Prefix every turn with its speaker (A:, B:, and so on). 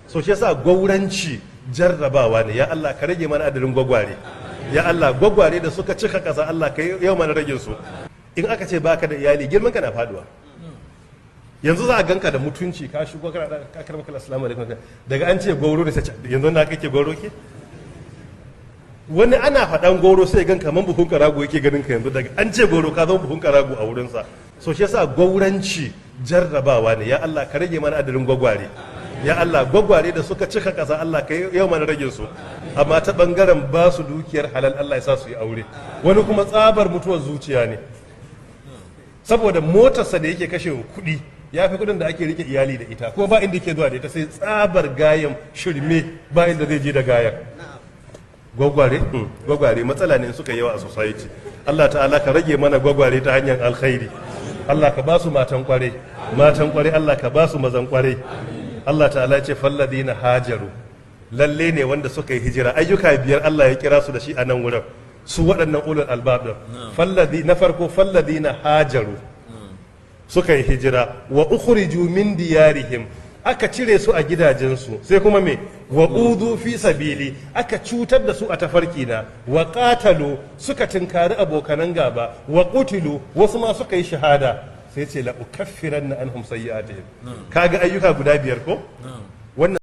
A: So shi yasa gwauranci jarrabawa ne. Ya Allah, ka rage mana adadin gwagware. Ya Allah, gwagware da suka cika kasa, Allah ka yau mana rage su. In aka ce baka da iyali, girman ka na faduwa. Yanzu za a ganka da mutunci, ka shigo kana da ka karɓa kala, "Assalamu alaikum." Daga an ce gwauro ne, sai yanzu na kake gwauro ke. Wani ana faɗan gwauro sai gan kaman buhun karago yake ganin ka. Yanzu daga an ce gwauro, ka zama buhun karago a wurinsa. So shi yasa gwauranci jarrabawa ne. Ya Allah, ka rage mana adadin gwagware. Ya Allah, gwagware da suka cika ƙasa, Allah ka yau mana rage su. Amma ta bangaren ba su dukiyar halal, Allah ya sa su yi aure. Wani kuma tsabar mutuwar zuciya ne, saboda motarsa da yake kashe kuɗi ya fi kuɗin da ake rike iyali da ita, ko ba inda yake zuwa da ita sai tsabar gayan shirme, ba inda zai je da gayan. Gwagware, gwagware matsala ne suka yawa a society. Allah ta'ala ka rage mana gwagware ta hanyar alkhairi. Allah ka ba su matan kware, matan kware. Allah ka ba su mazan kware. Allah ta'ala ya ce فالذين هاجروا, lalle ne wanda suka yi hijira. Ayyuka biyar Allah ya kira su da shi a nan wurin, su waɗannan أولو الألباب din. فالذي na farko, فالذين هاجروا, suka yi hijira, وأخرجوا من ديارهم, aka cire su a gidajensu. Sai kuma me? وأوذوا في سبيلي, aka cutar da su a tafarki na, وقاتلوا, suka tinkari abokanan gaba, وقتلوا, wasu ma suka yi shahada. Sai ce لأكفرن عنهم سيئاتهم. Kaga ayyuka guda biyar ko? Wannan